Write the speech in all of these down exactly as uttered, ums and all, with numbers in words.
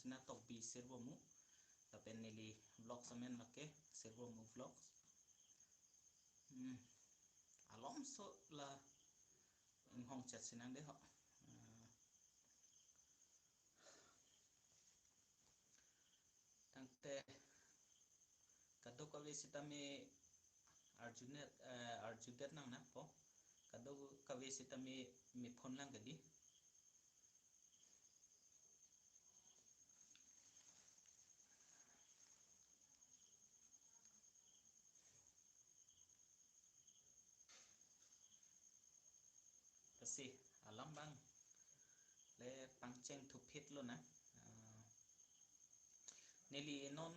Sina Tokbi Sirbomu. Lapen neli vlogs amen lake Sirbomu Vlogs. Hmm. Alomso la inghong chat sinang de ho. Eh, tangte kadokave sitame arjunet, eh, arjudet nang na po. Kadokave sitame me phone lang kadi. Lasi alam abang le pangcheng thuphit lo na. Ah, neli non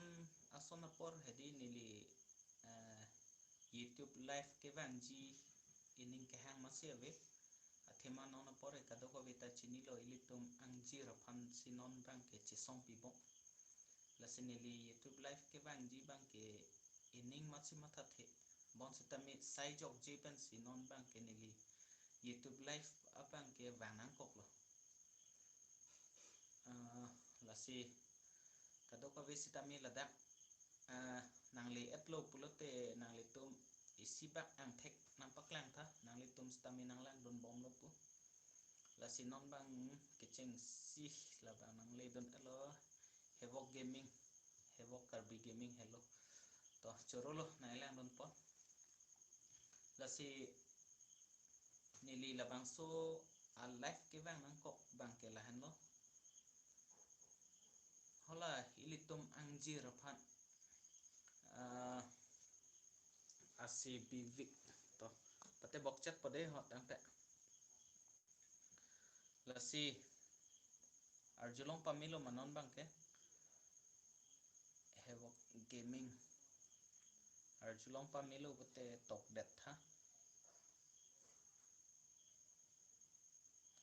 ason apor hedi neli, eh, YouTube live kevangji ining kehang masi ave. Athema non apor e kadokave ta chinilo, ilitum angjir aphan si non abang ke chesong pibom. Lasi neli YouTube live kevangji abang ke ining masi mathathe. Bonsitame sai jokje pensi non abang ke neli YouTube live abang ke vang nangkoklo. Ah, lasi kadokave sitame ladak, ah, nangle-etlo pulote nanglitum isi bak angthek nangpaklang tha, nanglitum sitame nanglangdun bomlo pu. Lasi non abang kechengsi labang nangledun-etlo, Hevok Gaming, Hevok Karbi Gaming helo. To chorolo nanglangdun pon. Lasi neli labangso a live kevang nangkok abang ke lahenlo. Hala ilitum angjir aphan, ah, asi bivik to. Pate bokchet pade ho tangte. Lasi arjulong pamelo ma non abang ke. Hevok Gaming. Arjulong pamelo pute tokdet tha.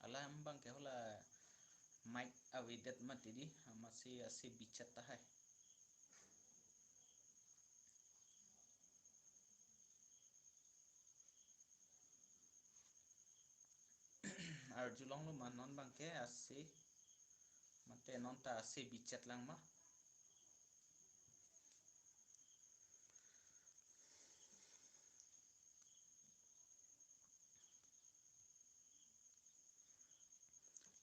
Alam abang ke hala mic avedet mati di, amatsi asi bichat tahai. Arjulonglo ma non abang ke asi, mate non ta asi bichat lang ma.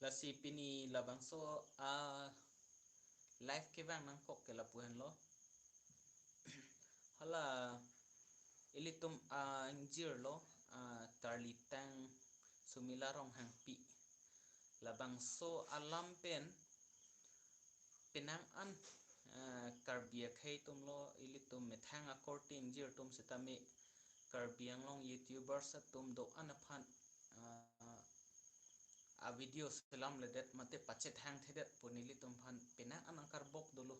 Lasi pini labangso a live kevang nangkok ke lapu henlo. Hala ilitum angjir lo, ah, Karlitang Sumila Ronghangpi. Labangso alam pen penang an, ah, Karbi akhei atum lo, ilitum methang akorte ingjir atum sitame Karbi Anglong YouTubers atum do-an aphan, ah, a video selamledet mate pachethangthedet pu nelitum aphan penang an nangkarbok dolo.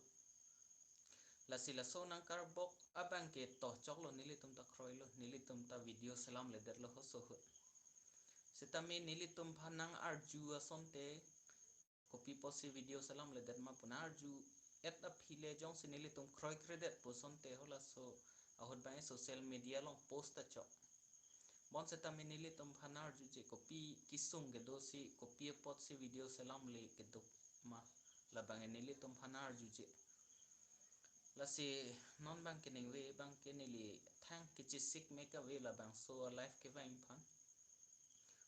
Lasi laso nangkarbok abang ke toh choklo, nelitum ta kroilo, nelitum ta video selamledetlo ho sohut. Sitame nelitum aphan nang-arju asonte kopi apotsi video selamledet ma pu nang-arju-et aphi le jongsi nelitum kroikredet pu asonte halaso ahut abang social media along post ta chok. Bonsitame nelitum aphan nang-arjuje kopi kesung kedo si, kopi apotsi video selamle keduk ma, labang nelitum aphan nang-arjuje. Lasi non abang ke ningve abang ke neli thang kechesik me kave labangso a live kevang aphan.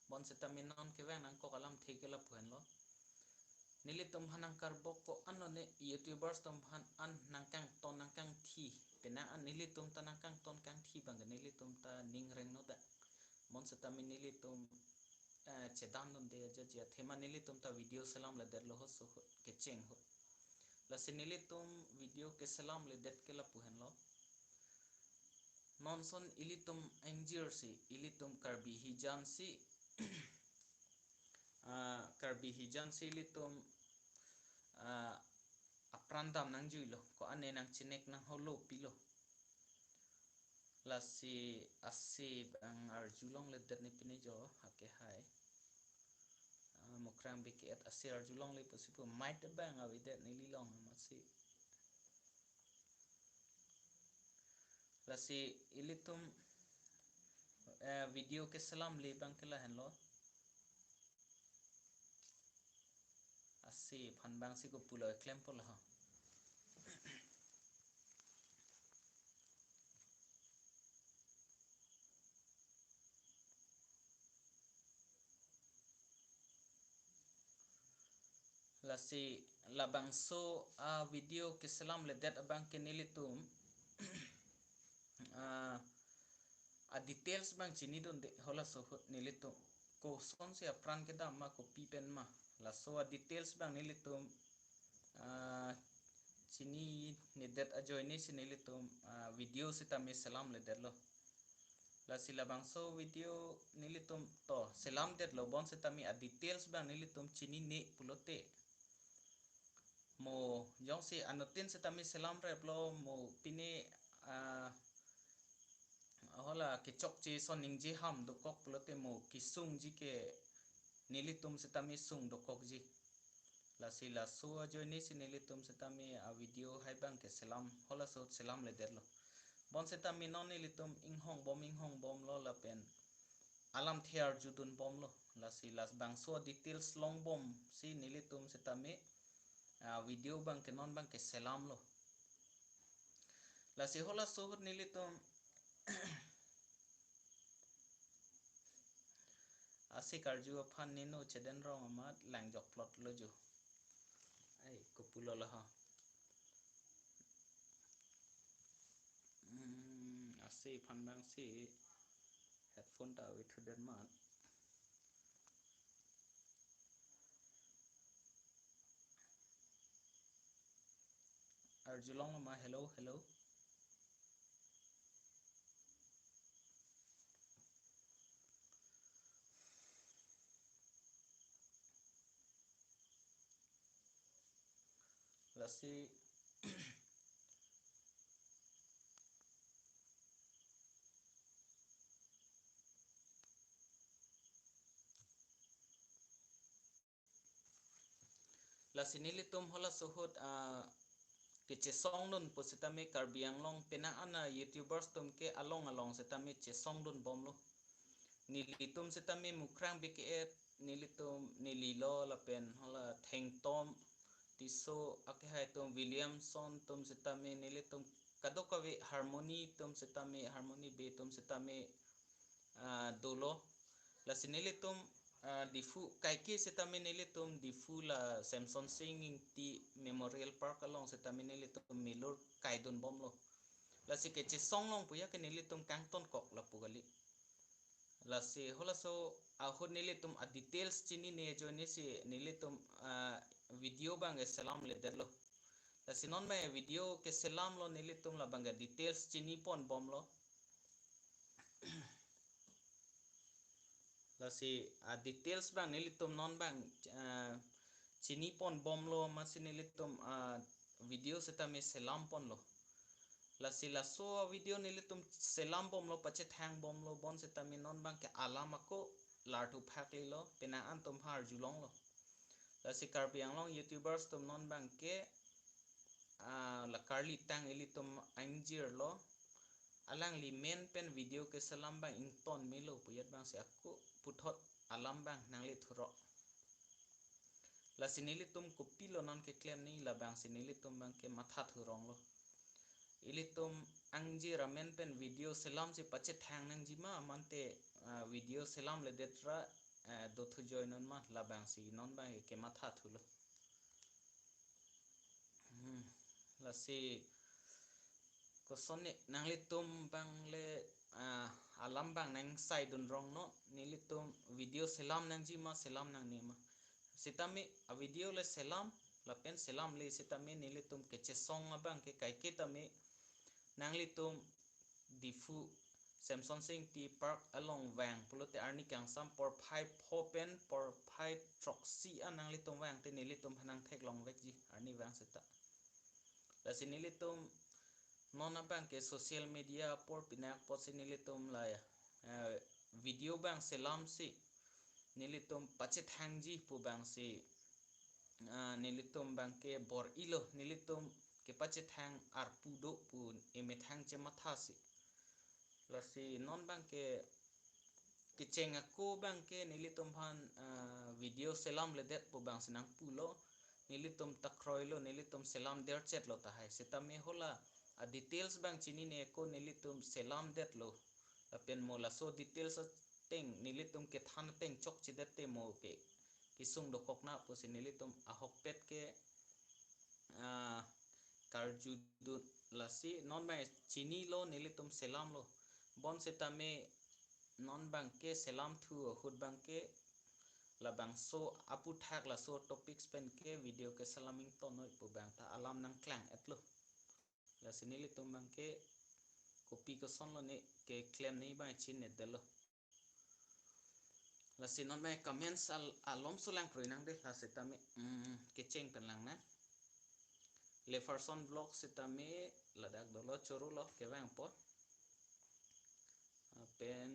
Bonsitame non kevang nangkok alamthe ke lapu henlo. Nelitum aphan nangkarbok ko-an lo ne YouTubers atum aphan an nangkangton nangkangthi. Penang an nelitum ta nangkangton kangthi abang ke nelitum ta ning rengno dak. Bonsitame nelitum, eh, chedandunde aja aja athema nelitum ta video selamledetlo ho sohut kecheng ho. Lasi nelitum video keselamledet ke lapu henlo. Non ason ilitum angjir si, ilitum Karbi hijan si, ah, Karbi hijan si ilitum, ah, apran dam nangjuilo, ko-an ne nangchinek nangholo pilo. Lasi asi abang arjulongledet ne pine jo, hake hai. Ah, Mukrang B K et asi arjulongle pusi pu mic abang avedet neli along amatsi. Lasi ilitum, eh, video keselamle abang ke lahenlo. As Lasi aphan abang si kopulo klempo laho. Lasi labangso a-video keselamledet abang ke nelitum ah, a-details abang chinidunde, halaso ahut nelitum kosonsi apran kedam ma, kopi pen ma, laso a-details abang nelitum ah, chininedet ajoine si nelitum ah, video sitame selamledetlo. Lasi labangso video nelitum to selamdetlo, bonsitame a-details abang nelitum chinine pulote, mo jongsi anuttin sitame selamreplo, mo pine ah, hala kechokche ason ningje ham dokok pulote, mo kesungji ke nelitum sitame sung dokokji. Lasi laso ajoine si nelitum sitame a-video hai abang keselam, halaso ahut selamledetlo. Bonsitame non nelitum inghongbom inghongbomlo lapen alamthe arjudunbomlo. Lasi labangso a-details longbom si nelitum sitame a-video abang ke non abang keselamlo. Lasi halaso ahut nelitum ase karju aphan nino Chedon Rong amat langjokplotlo jo. Ai, kopulo laho. Hmm, ase aphan abang si headphone ta ave thudet amat. Arjulonglo ma, hello, hello. Lasi Lasi nelitum halaso ahut ah, kechesongdun pusitame Karbi Anglong penang an a-YouTubers atum ke along along sitame chesongdunbomlo. Nelitum sitame Mukrang B K F, nelitum nelilo lapen hala Thengtom, Tisso akehai atum, Williamson atum sitame, nelitum kadokave, Harmony atum sitame, Harmony Bey atum sitame ah, dolo. Lasi nelitum ah, Diphu kaike sitame nelitum Diphu la Semsonsing Ingti Memorial Park along sitame nelitum milur kaidunbomlo. Lasi kechesong long puya ke nelitum kangtonkok lapu kali. Lasi halaso ahut nelitum a-details chinine ajoine si nelitum ah, video abang keselamledetlo. Lasi non abang video keselamlo, nelitum labang ke details chiniponbomlo. Lasi a-details abang nelitum non abang ah, chiniponbomlo, amatsi nelitum ah, video sitame selamponlo. Lasi laso a-video nelitum selambomlo, pachethangbomlo, bonsitame non abang ke alam ako larthu phaklilo, penang an atum aphan arjulonglo. Lasi Karbi Anglong YouTubers atum non abang ke ah, la karlitang ilitum angjirlo, alangli amen pen video keselam abang ington melo puyat abang si ako puthot alam abang nangli thurok. Lasi nelitum kopilo non keklem ni, labang si nelitum abang ke matha thuronglo. Ilitum angjir amen pen video selam si pachethang nangjima, mante ah, video selamledet ra ah, dothu joinon ma, labang si non abang ke matha thulo. Hmm, lasi kosonne nanglitum abang le ah, alam abang nangsaidun rongnon, nelitum video selam nangjima, selam nangnema. Sitame a-video le selam, lapen selamle sitame nelitum kechesong abang ke kaike tame nanglitum Diphu Semsonsing Ingti Park along vang pulote arni kangsam porphai pho pen porphai throksi an nanglitum vangte nelitum aphan nangtheklongvekji arnivang seta. Lasi nelitum non abang ke social media apor pinak apotsi nelitum la eh, video abang selam si nelitum pachethangji pu abang si ah, nelitum abang ke bor-ilo, nelitum kepachethang arpu do pu emethang chematha si. Lasi non abang ke kecheng ako abang ke nelitum aphan ah, video selamledet pu abang si nangpulo. nelitum ta kroilo, nelitum selam derchetlo tahai. Sitame hala a details abang chinine ko nelitum selamdetlo. Lapen mo laso details ateng nelitum kethan ateng chokchedet te mo ke kesung dokok na pusi nelitum ahokpet ke, ah, karjudun, lasi non abang chinilo, nelitum selamlo. Bonsitame non abang ke selamthu ahut abang ke labangso aputhak laso topics pen ke video keselam ingtonnoi pu abang ta alam nangklang-etlo. Lasi nelitum abang ke kopi kosonlo ne keklem ne abang chinnedetlo. Lasi non abang comments al-, alomso lang kroi nang dei, la sitame, mm, kecheng pen lang nang. Leferson Vlog sitame ladak dolo, chorolo kevang apot. Lapen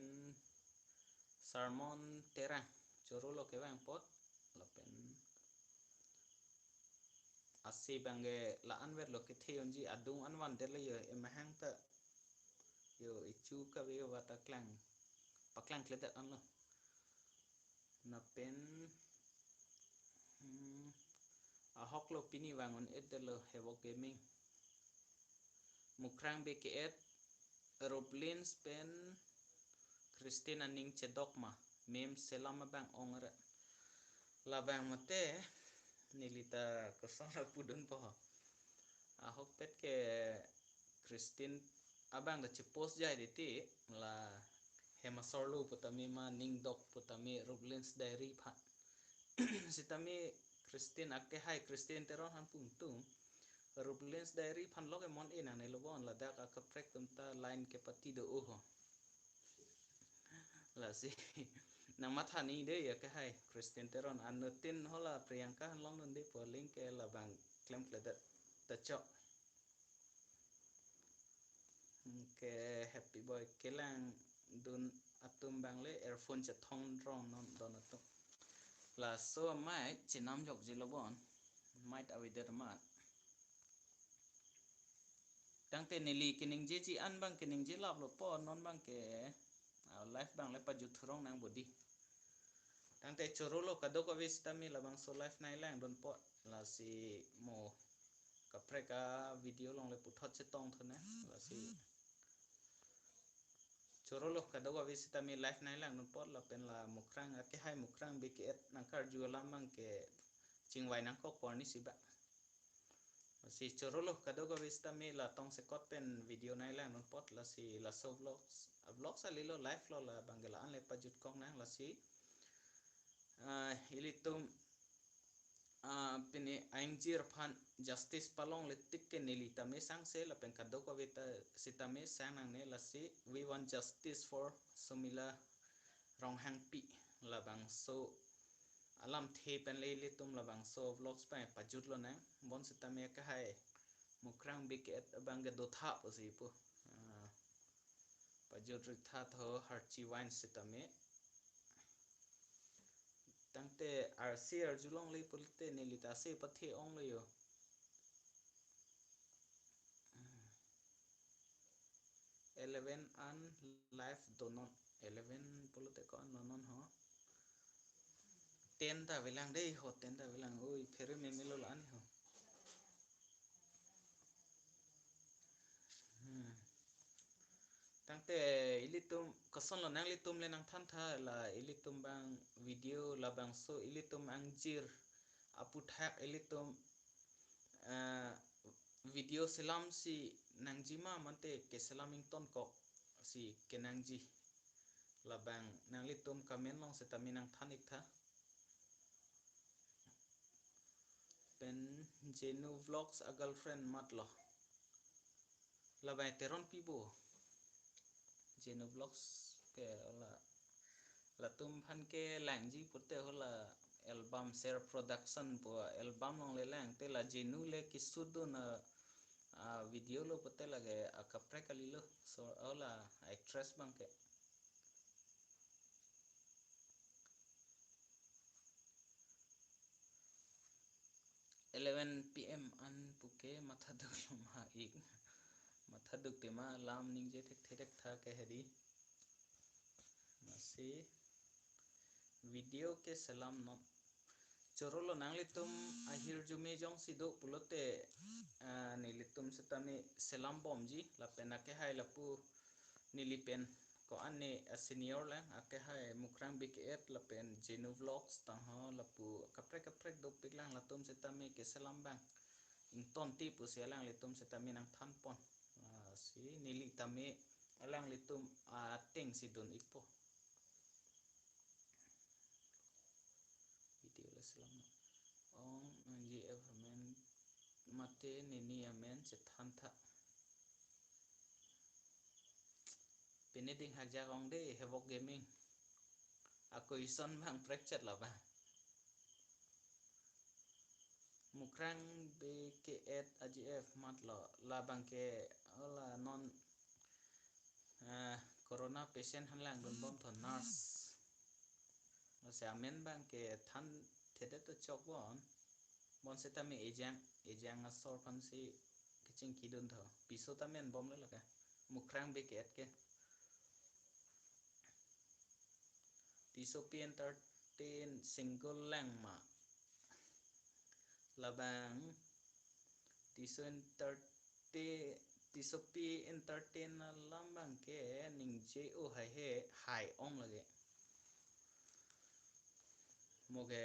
Sermon Terang, chorolo kevang apot. Lapen ase abang ke la-an verlo kethe unji adung an vandetlo yo, emahang ta yo echu kave yo vata klang, paklangkledet anlo. Lapen, hmm, ahoklo pini vang un-edetlo Hevok Gaming. Mukrang B K et, Roblins pen Christine aning chedok ma, mem selam abang ong re. Labang mate neli ta koson la pudunpo. Ahokpet ke Christine abang ta chepost jai dei ti, la hem asor lo putame ma ning dok putame Roblins Diary aphan. Sitame Christine akehai Christine Teron aphan pungtung Roblins Diary aphan lok emon e nangnelo bon, ladak akaprek atum ta line kepati do-o ho. Lasi nangmatha ni dei akehai Christine Teron, anuttin hala Priyanka aphan longdun dei po, aling ke labang klemkledet ta chok. Ke Happy Boy, kelangdun atum abang le earphone chethong rong non don atum. Laso mic chenam jokjelo bon. Mic avedet amat. Tangte neli keningjeji an abang keningje laplo po, non abang ke, ah, live abang le pajut thurong nang bodi. Tangte chorolo kadokave sitame labangso live nangkelangdun po, lasi mo kaprek a video along le puthot chetong thu nang, lasi chorolo kadokave sitame live nangkelangdun po, lapen la Mukrang akehai Mukrang B K et nangkarju alam abang ke chingvai nangkok porni si ba. Lasi chorolo kadokave sitame la tongsekot pen video nangkelangdun po, lasi laso vlogs, ah, vlogs alilo, live lo, labang ke la-an le pajut kong nang, lasi, ah, ilitum, ah, pini aingjir aphan justice palongle tik ke neli tame sangse lapen kadokave ta sitame sang nangne, lasi we want justice for Sumila Ronghangpi, labangso alamthe pen le ilitum labangso vlogs abang pajutlo nang, bonsitame akehai Mukrang B K et abang ke dotha pusi pu. Ah, pajut ritha tho Harchi Wine sitame. Tangte arsi arjulongle pulote neli ta ase pathe onglo yo. Eleven an live donon. Eleven pulote ko-an donon ho. Ten ta avelang dei ho, ten ta avelang. Oi, phere memelo la-an ho. Hmm. Tangte ilitum kosonlo nanglitum le nangthantha, la ilitum abang video labangso ilitum angjir aputhak ilitum, eh, video selam si nangji ma mate keselam ingtonkok si kenangji, labang nanglitum comment along sitame nangthan iktha. Pen Jenu Vlogs a girlfriend matlo. Labai Teronpi bo. Jenu Vlogs ke hala, latum aphan kelangji pute hala album Ser Production pu album along le lang, te la Jenu le keshoot dun a, a video lo pute lake akaprek kalilo. So hala actress abang ke. Eleven P M an puke mathaduklo ma ik. Mathaduk tema lam ningje thekthe thektha ke hedi. Lasi video keselam non. Choro lo nanglitum ahirjume jongsi do pulote, ah, nelitum setame selam bomji lapen akehai lapu neli pen ko-an ne a senior lang, akehai Mukrang B K eight lapen Jenu Vlogs tangho lapu kaprek kaprek dopik lang, latum setame keselam abang ingtonte pusi alanglitum setame nangthanpon. Ah, si neli tame alanglitum atengsi dun-ikpo. Video le selam no. Ong nangji amen mate nini amen chethan tha. Pini ding hakjak ong de Hevok Gaming. Ako ison bang prekchet la ba. Mukrang B K eight A G F matlo labang ke ola non, eh, corona patient hanlang dun bom tho nurse. Lasi amen bang ke than thedet to chok bon. Bon setame ejang, ejang asor aphansi kechingki dun tho. Piso ta men bom le lake. Mukrang B K eight ke. Tisopi Entertain single lang ma. Labang Tiso Entertain, Tisopi Entertain alam bang ke ningje o hai he, hai ong lake. Mo ke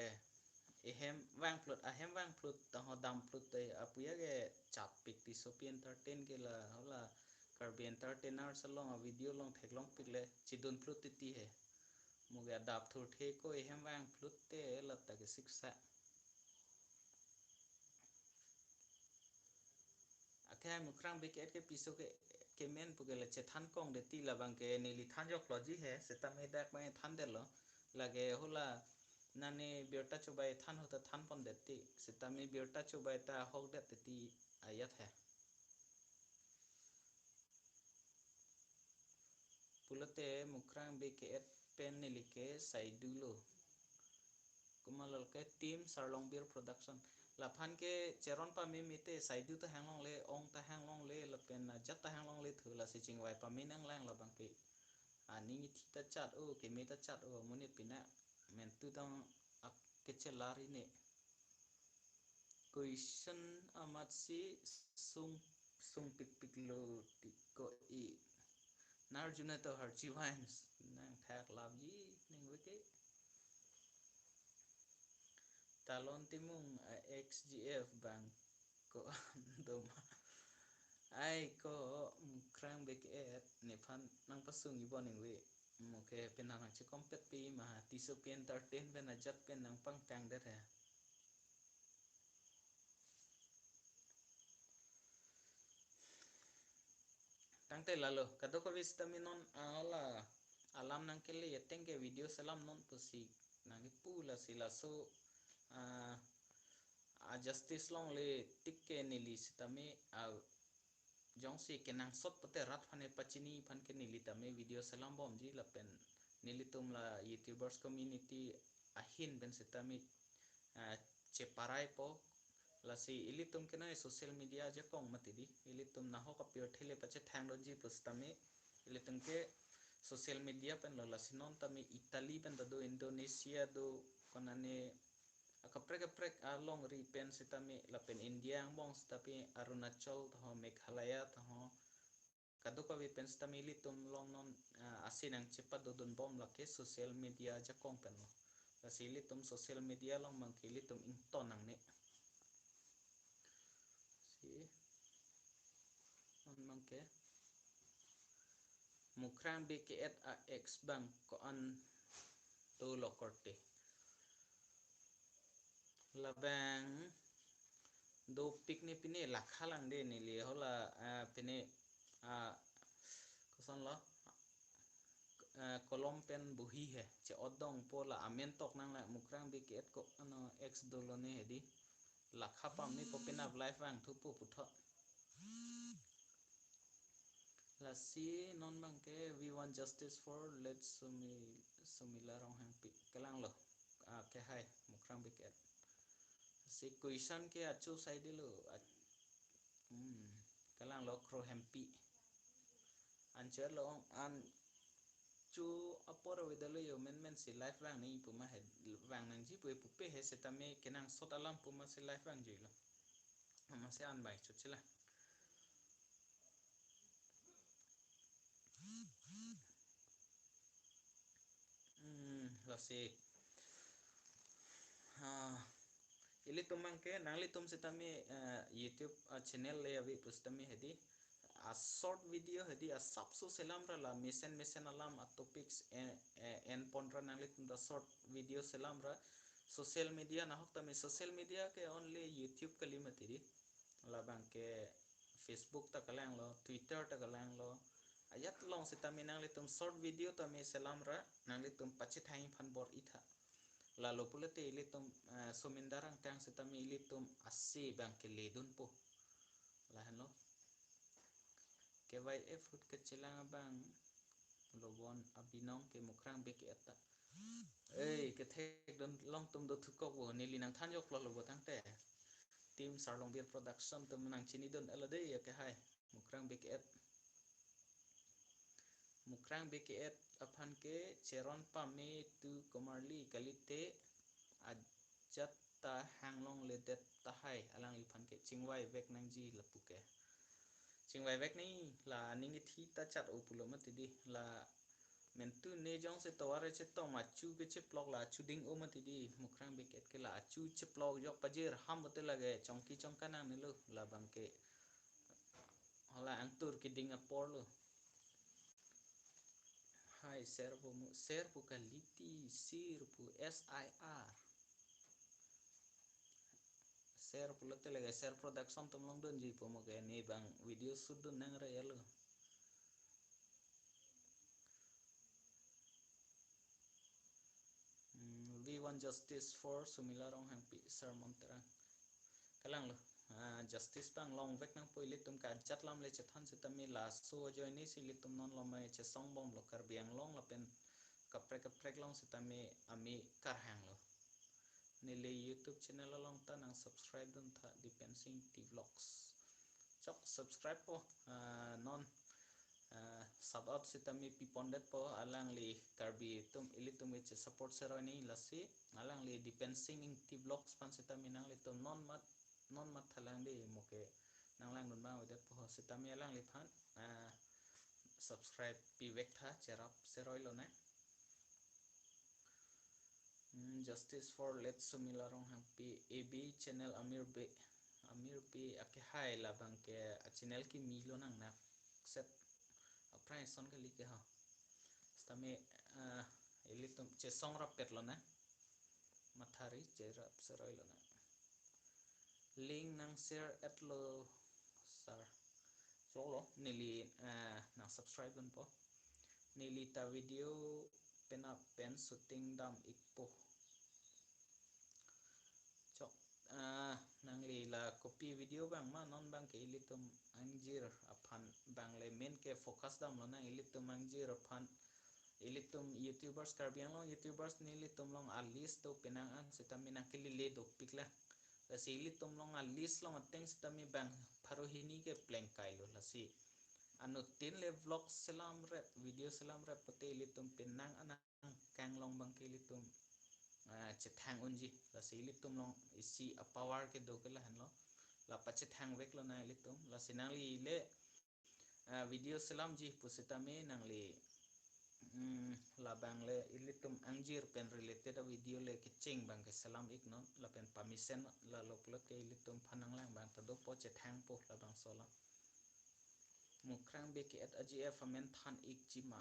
ehem vangphlut, ahem vangphlut, tangho damphlut te apuya ke chap pik Tisopi Entertain ke la, hola Karbi Entertainers along a video along theklong pik le, chidun phlut titi he. Mo ke adap thurthe ko ehem vangphlut te lata ke siksa. Akehai Mukrang B K eight ke piso ke, kemen pu ke le chethan kong det ti, labang ke neli than joklo ji he, setame dak bang than detlo. Lake hola nani birta chobai than ho ta thanpon det ti, setame birta chobai ta hok det ti ayat he. Pulote Mukrang B K eight pen neli ke saidu lo. Komat lo ke Team Sarlongbir Production. Laphan ke cheron pame mete saidu ta hanglongle, ong ta hanglongle, lapen ajat ta hanglongle thu, lasi chingvai pame nanglang labang ke. Aning ithi ta chat o, keme ta chat o, amonit pina mentu tang ak kechelar ine. Question amatsi sung, sung pikpik lo ti ko-i. Narjuna to harchi vines nangthak lapji ningve ke. Talon Timung, ah, X G F bang ko doma. Ai ko Mukrang B K eight nephan nangpasung-i bon ningve. Mo ke pen nangchekompet pi ma ha, Tisopi Entertain pen ajat pen nangpangtang det he. Tangte lalo, kadokave setame non, ah, la alam nangkele ateng ke video selam non pusi nangkipu, lasi laso, ah, a justice longle tik ke neli setame, ah, jongsi kenangsot pute rat aphan pachini aphan ke neli tame video selam bomji lapen nelitum la YouTubers community ahin pen setame, ah, cheparaipo. Lasi ilitum ke nai social media ajakong mati di. Ilitum nahok apirthe le pachethang doji pu setame ilitum ke social media pen lo, lasi non tame Italy pen ta do, Indonesia do, konane akaprek kaprek alongri pen setame lapen India angbong setame Arunachal taho, Meghalaya taho, kadokave pen setame ilitum along non, ah, asi nangchepadodun bom lake social media ajakong pen lo. Lasi ilitum social media along bang ke ilitum ington nangne. Si. Non bang ke Mukrang B K eight a ex bang ko-an dolo korte. Labang dopik ne pine lakha lang de neli hola, ah, pine, ah, koson lo, ah, kolom pen bohi he che-odong po, la amen tok nang la Mukrang B K eight ko ano ex dolo ne he di. Lakha pame po, penap live vangthupo puthot. Lasi non bang ke we want justice for late Sumi, Sumila Ronghangpi. Kelang lo. Ah, ke hai, Mukrang B K eight. Si question ke achu sai dilo. Ah, hmm, kelang lo Kro Hempi. Answer lo ong an cho apor avedetlo, yo menmen si live vang nangji pu ma he, vang nangji pu pupe he, setame kenangsot alam pu ma si live vangjuilo. Amatsi an bai chot chila. Hmm, lasi. Ah, ilitum abangke, nanglitum setame, eh, YouTube, ah, channel le ave pu setame hedi, a short video hedi asapso selamra, la mesen mesen alam a topics, eh, eh, enponra nanglitum ta short video selamra. Social media nahok tame, social media ke only YouTube kali mati di. Labangke Facebook ta kelanglo, Twitter ta kelanglo. Ajat along setame nanglitum short video tame selamra, nanglitum pachethang aphan bor-itha. Lalo pulote ilitum, eh, Somin Darang tang setame ilitum ase abangke ledunpo. Lahenlo. K Y F ahut kachelang abang, lobon abinong ke Mukrang Bey ke-et ta. Ei, kethekdun along atum do thukok bo, neli nangthan joklo lo bo tangte. Team Sarlongbir Production atum nangchinidun elo dei, ya ke hai. Mukrang Bey ke-et. Mukrang Bey ke-et aphan ke cheron pame tu komarli kalite ajat ta hanglongledet tahai, alangliphan ke chingvaivek nangji lapu ke. Chingvaivek nangji, la aning ithi ta chat-o pulo mati di, la mentu ne jongsi tovar chetong achu ke cheplok la achu ding-o mati di, Mukrang Bey ke-et ke la achu cheplok jok pajir ham bote lake chongki chongka nangnelo, labangke hala angtur keding aporlo. Hai, share pu mu, share pu kaliti, share pu S I R. Share pulote lake Share Production atum along dunji pu mo ke, ne abang video shoot dun nangre elo. Hmm, we want justice for Sumila Ronghangpi, Sir Monterang. Kelanglo, ah, justice abang longvek nangpo, ilitum ke ajat alam le chethan setame laso ajoine si ilitum non lomai chesong bomlo, Karbi Anglong lapen kaprek kaprek along setame amei karhanglo. Neli YouTube channel along ta nang subscribe duntha, Dipensing T Vlogs. Chok subscribe po, ah, non, ah, shout out setame pipondetpo, alangli Karbi atum, ilitum ke chesupport seroi nangji, lasi alangli Dipensing Ingti Vlogs aphan setame nanglitum non mat, non matha lang dei, mo ke nanglangdun abang avedetpo, setame alangliphan, ah, subscribe pivektha, cherap seroi lonang. Hmm, justice for late Sumila Ronghangpi, A B channel Amir Bey. Amir Bey ake hai, labangke a channel kimi lonang, nakset aphrang ison kali ke ha. Setame, ah, ilitum chesong rappet lonang. Mathari cherap seroi lonang. Link nang share-etlo, sir. Choklo, neli, eh, nang subscribe dunpo. Neli ta video penap pen shooting dam-ikpo. Chok, eh, nangli la kopi video abang ma, non abangke ilitum angjir aphan abang le main ke focus damlonang, ilitum angjir aphan. Ilitum YouTubers, Karbi Anglong YouTubers nelitum along a list do penang an setame nangkelele dopik lang. Lasi ilitum along a list along ateng setame bang pharo hini ke plengkailo, lasi anuttin le vlog selam rep, video selam rep pote ilitum penang anang kanglong abangke ilitum, ah, chethang unji. Lasi ilitum along isi a power kedo ke lahenlo. La pachethangvek lonang ilitum. Lasi nangli le, ah, video selamji pu setame nangli, mm, labang le ilitum angjir pen related a video le kecheng abangke selam-iknon, lapen pamesen, lalo pulote ilitum aphan nanglang abang ta dopo, chethangpo labangso alam. Mukrang Bey ke-et a G F amen than-ikji ma?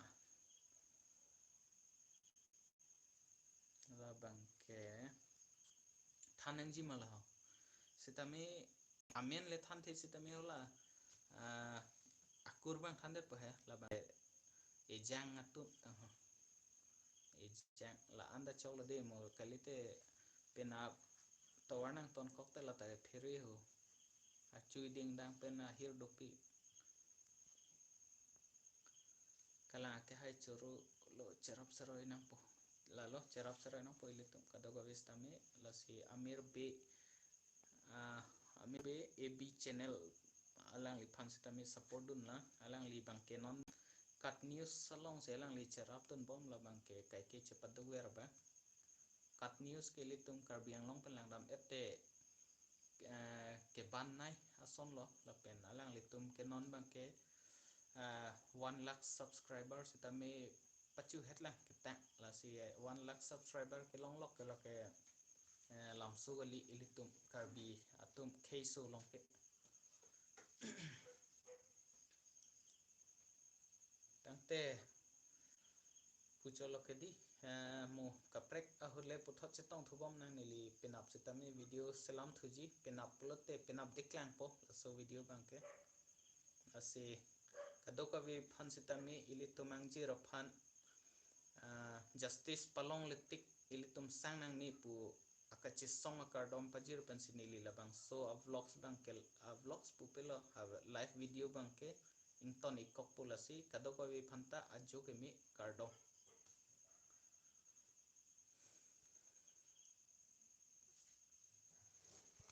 Labangke than nangji ma la ho. Setame amen le thanthe setame hala, ah, akur abang thanthe po he, labang Ejang atum ta ho. Ejang la-an ta choklo dei, mo kalite penap tovar nangtonkok te la ta phere ho. Achu dingdang pen ahir dopik. Kalang ake hai choro lo, cherap seroi nangpo. Lalo cherap seroi nangpo ilitum kadokave setame. Lasi Amir Bey, ah, Amir Bey A B channel alangliphan setame support dunlang. Alangli abangke non KAT News alongsi alangli cherapdunbom, labang ke kaike chepaduk ver abang. KAT News ke ilitum Karbi Anglong pen langdam-et te, eh, keban nei asonlo, lapen alanglitum ke non abang ke, eh, one lakh subscriber sitame pachuhet lang ketang, lasi, eh, one lakh subscriber kelong lok ke lake, eh, lamso kali ilitum Karbi atum keso along ke. Tangte puchot lo ke dei, eh, mo kaprek ahut le puthot chetongthubom nang, neli penap sitame video selam thuji, penap pulote penap deklangpo laso video abang ke. Lasi kadokave aphan sitame ilitum angjir aphan, ah, justice palongle tik ilitum sang nangji pu akachesong akardom pajir pensi neli labangso a-vlogs abang ke, a-vlogs pupelo, a-live video abang ke ington-ikkokpo, lasi kadokave aphanta ajo keme, kardom.